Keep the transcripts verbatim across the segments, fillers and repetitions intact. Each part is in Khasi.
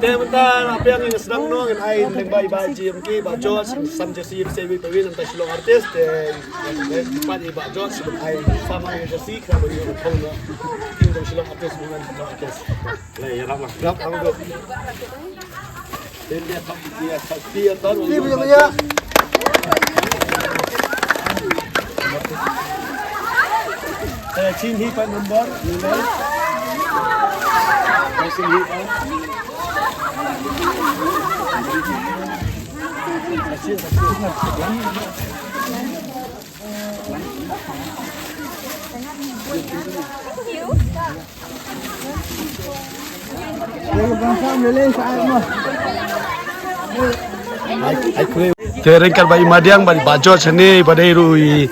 Te mynta la pyrshang ngi sdang noh ngan ai lyngba i Bah Jim ki Bah George sam jersey P C W Pawin nangta Shillong Artist te, eh, pat i Bah George ban ai sam ai jersey ka ba ngi thong noh. Team jong Shillong Artist, Shillong Artist. Lai, ïarap lah. Ïarap, ïarap. Te ïa thok, ïa thok, ïa thok. Team jong ïa. Eh, chin hi pan nombor, ni lai. Eh, chin hi pan. Te ryngkat bad i Madiang bad i Bah George hangne ba dei ruh i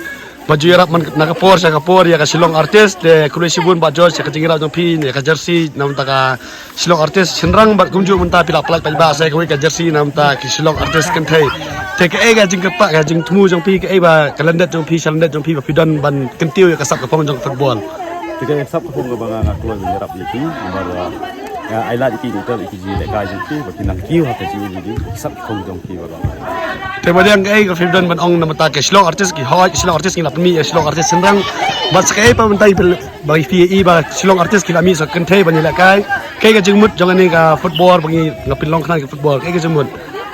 ba ju ïarap man na ka por sha ka por ïa ka Shillong Artist. Te khublei shibun Bah George ïa ka jingïarap jong phi ïa ka jersey na bynta ka Shillong Artist shynrang bad kumjuh mynta phi la pynlait paidbah sa kawei ka jersey na bynta ki Shillong Artist kynthei. Te kaei ka jingkyrpad ka jingthmu jong phi, kaei ba ka lyndet jong phi sha lyndet jong phi ba phi don ban kyntiew ïa ka sap ka phong jong ka football? Te ka sap ka phong kaba nga nga kloi ban ïarap ïa ki namar, ah, nga ai lad ïa ki, ngi tip ïa ki jingïalehkai jong ki ba ki nang kiew ha ka jingim jong ki, ka sap ka phong jong ki ba. Te Madiang, kaei ka phi don ban ong na bynta ka Shillong Artist? Ki hoi Shillong Artist, ngi la pynmih ïa Shillong Artist shynrang. Bad sa kaei pat mynta i phi ba phi ïohi ba Shillong Artist ki la mih sa kynthei ban ïalehkai. Kaei ka jingmut jong kane ka football ba ngi nga pynlong khnang ka football? Kaei ka jingmut?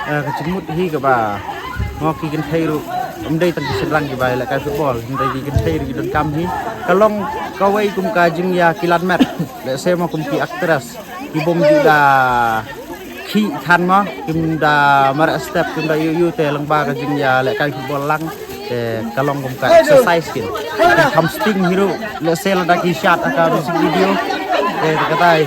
Eh, ka jingmut hi kaba nga ki kynthei ruh, ym dei tang ki shynrang kiba ïalehkai football, ym dei ki kynthei ruh ki donkam hi. Ka long kawei kum ka jingïakilan met. Lehse mo kum ki actress ki bym ju da khih than mo, kim da mareh step, kim da ïoh ïoh te lyngba ka jingïalehkai football lang. Te ka long kum ka exercise kin. Kham sting hi ruh, lehse lada ki shad ha ka music video. Te katai.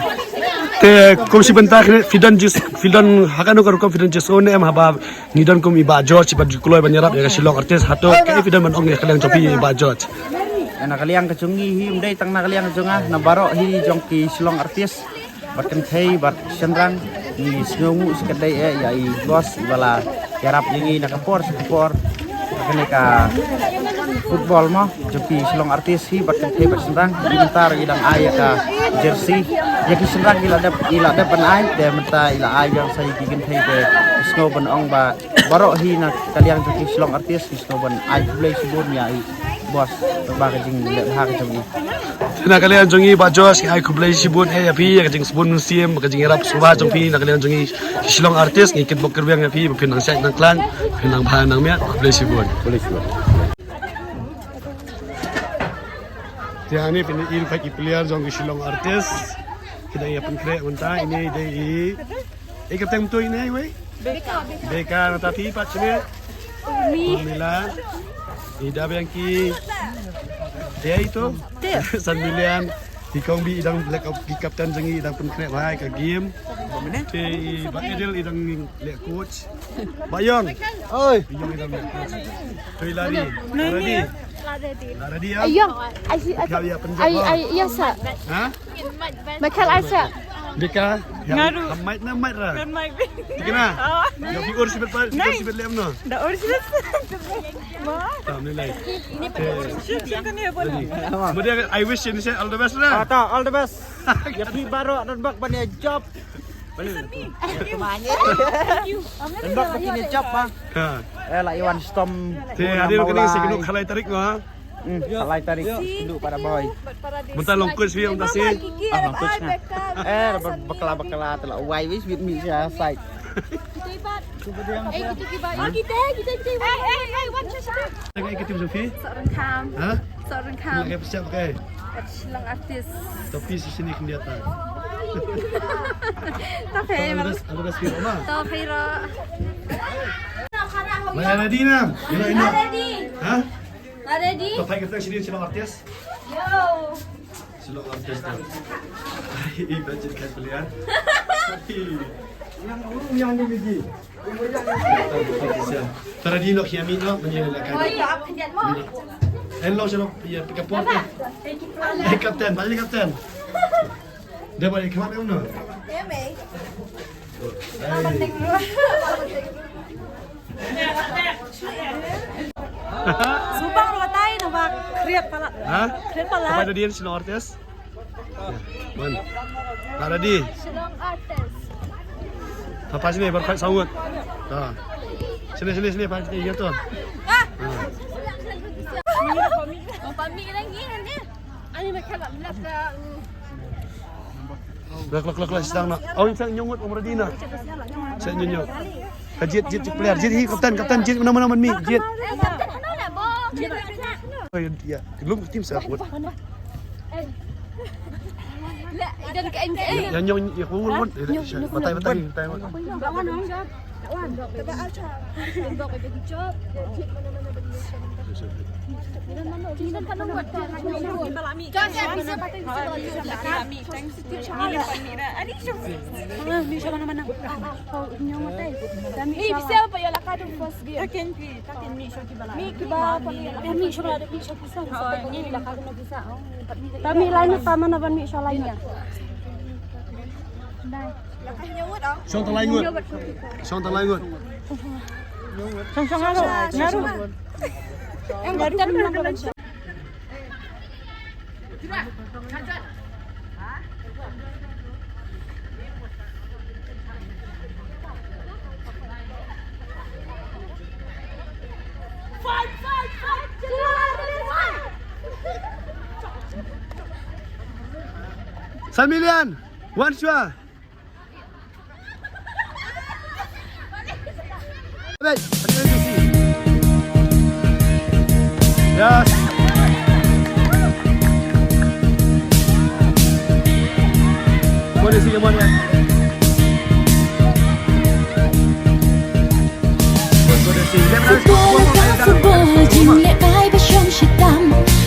Te kum shi bynta phi don jingsh-, phi don ha kano ka rukom phi don jingsngew ne em haba ngi don kum i Bah George iba ju kloi ban ïarap ïa ka Shillong Artist, hato kaei phi don ban ong ïa ka liang jong phi i Bah George? Na ka liang ka jong ngi hi, ym dei tang na ka liang jong nga, na baroh hi jong ki Shillong Artist. Bad kynthei bad shynrang, ngi sngewnguh shikatdei eh ïa i boss iba la ïarap ïa ngi na ka por sha ka por ha kane ka football mo, jong ki Shillong Artist hi bad kynthei bad shynrang. Mynta ruh ngi dang ai ïa ka jersey ïa ki shynrang, ki la dep, i la dep ban ai, te mynta i la ai biang sa ïa ki kynthei, te sngew ban ong ba baroh hi na ka liang jong ki Shillong Artist ki sngew ban ai khublei shibun ïa i boss ba ka jingleh bha ka jong i. Na ka liang jong i Bah George, ngi ai khublei shibun eh ïa phi ïa ka jingsbun mynsiem, ka jingïarap sngewbha jong phi na ka liang jong i ki Shillong Artist. Ngi kitbok kyrwiang ïa phi ba phin nang shait nang khlaiñ, phin nang bha nang miat. Khublei shibun. Khublei shibun. Te hangne phin ïohi pat ki player jong ki Shillong Artist. Ki dang ïa pynkhreh mynta, ine i dei i, i kapten, to ine iwei. Beka, Beka. Beka, nangta phi pat shane? Urmi. Urmila. I da biang ki. Te ito? Te. San Milian. Ki Kong Bi i dang leh ki kapten jong ngi, i dang pynkhreh bha ïa ka game. Te i Bah Edel i dang leh coach. Bah Yong. Oi. Bah Yong i dang leh coach. To i Lari. Lari. Lari. Lari ya. Ayong. Ai, ai, ai, ya sa. Ha? Michael Arsa. Bika. Ngaru. Mic na mic ra. Kan mic. Tikna. Oh. Ya fi ur sibet pa, ur sibet lem no. Da ur sibet. Wah. Alhamdulillah. Ini pada ur sibet kan ya boleh. Kemudian I wish you all the best lah. Ah, ta, all the best. Ya fi baro dan bak ban ya job. Balik. Thank you. Dan bak ban ya job ah. Ha. Eh, la iwan stom. Te hadir kini sekenu khalai tarik ma. Hmm, khalai tarik. Duk pada boy. Mynta long coach wi mynta si. Ah, long coach na. Eh, bakla bakla te la wai wis bit mi sia sai. Eh, kita kita kita. Eh, eh, eh, wan sha sha. Tengok kita Sofi. Sok Rengkham. Ha? Sok Rengkham. Lagi siap pakai. Shillong Artist. Tapi sini kendi atas. Tapi ada ada sini mah. Tapi ro. Mana ready na? Ini ini. Ready. Ha? Ready? Tapai kita sini Shillong Artist. Yo. Shillong Artist. Ai, imagine kan pilihan. Yang yang ni biji. Tara di nok hiami nok menye la kan. Oh, iya, apa dia mau? En lo shillong ya pick up point. Eh, kapten, balik kapten. Dia balik ke mana no? Ya, mei. Subang lo tai na ba kriat pala. Ha? Kriat pala. Apa dia Shillong Artist? Man. Tara di. Shillong Artist. Apa sini, berkat sangat. Ha. Sini, sini, sini, apa sini, ya tu. Lak, lak, lak, lak, sedang nak. Oh, ini sang nyungut, Om Radina. Saya nyungut. Ka jied, jied, jied player. Jied hi, kapten, kapten, jied, mana, mana, mana, mi, jied. Oh, ya, ya. Belum tim siapa? Ya, nyong, ya, ko ngun, ngun. Batai, batai, batai. Kami lain ni, paman, ban mi sha lain ya. Shong ta lain ngut. Shong ta lain ngut. Shong, shong, ngaru, ngaru. Em, ngaru. Samilian, wan shwa. Yes. What is he, what is he? Football, ka football, jingleh kai ba shong shitam.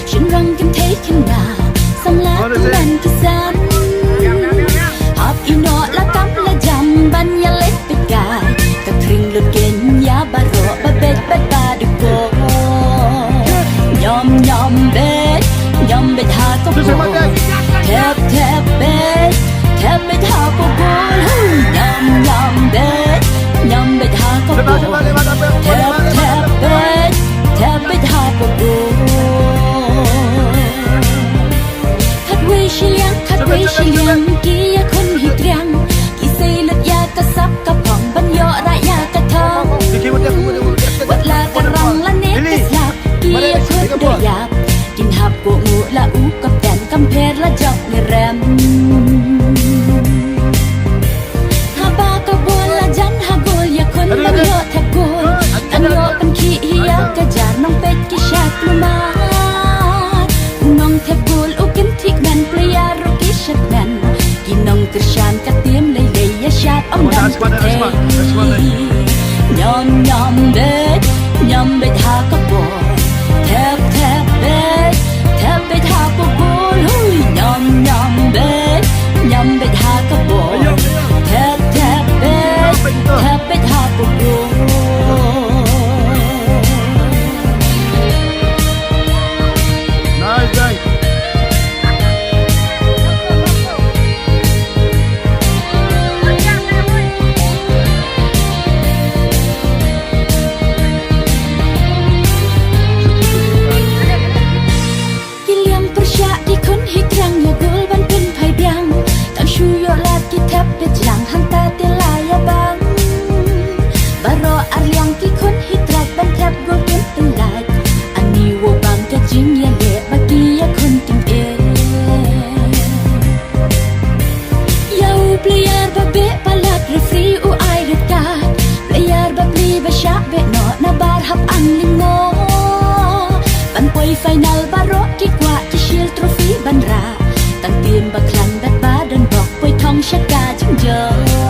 Shynrang kynthei khynnah, samla tymmen ki san. Hap ïehnoh la kam la jam ban ïaleh peit kai. Ka khring lut kynja baroh ba beit bad ba dukor. Ñiom ñiom beit, ñiom beit ha ka por. Thep thep beit, thep beit ha ka por. Hu, ñiom ñiom beit, ñiom beit ha ka por. Thep thep beit, thep beit ha ka por. Khatwei shiliang, khatwei shiliang, ki ïakhun hi triang. Ki sei lut ïa ka sap ka phong ban ïoh rah ïa ka thong. Wat la ka rang lane ka slap, ki ïakhun da ïap. Kin hap kohnguh la u kapten, kam pher la jop ne rem. Haba ka bol la jan ha gol, ïakhun ban ïoh thep gol. Kan ïoh pynkhih hi ïa ka jar, nongpeit ki shad kulmar. U nongthep gol u kynthih kmen, player ruh ki shad kmen. Ki nongkyrshan ka tim lei lei ïa shad ym dang kynthei. Ñiom ñiom beit, ñiom beit ha ka por. Thep thep beit, thep beit ha ka por. Hui, ñiom ñiom beit, ñiom beit ha ka por. Thep thep beit, thep beit ha ka por. Nice, guys. Ki liang pyrshah ki khun hi triang ïa gol ban pynphai biang. Tang shu ïoh lad ki thep beit jlang hangta te la ïa bang. Baroh ar liang ki khun hi track ban thep gol kim pynlait. Ani wow bang ka jingïaleh ba ki ïakhun tyngeh. Ïa u player ba beh palat referee u ai red card. Player ba plie ba shah beh noh na bar hap an ling noh. Ban poi final baroh ki kwah ki shield trophy ban rah. Tang team ba khlaiñ bad ba don bok poi thong sha ka jingjop.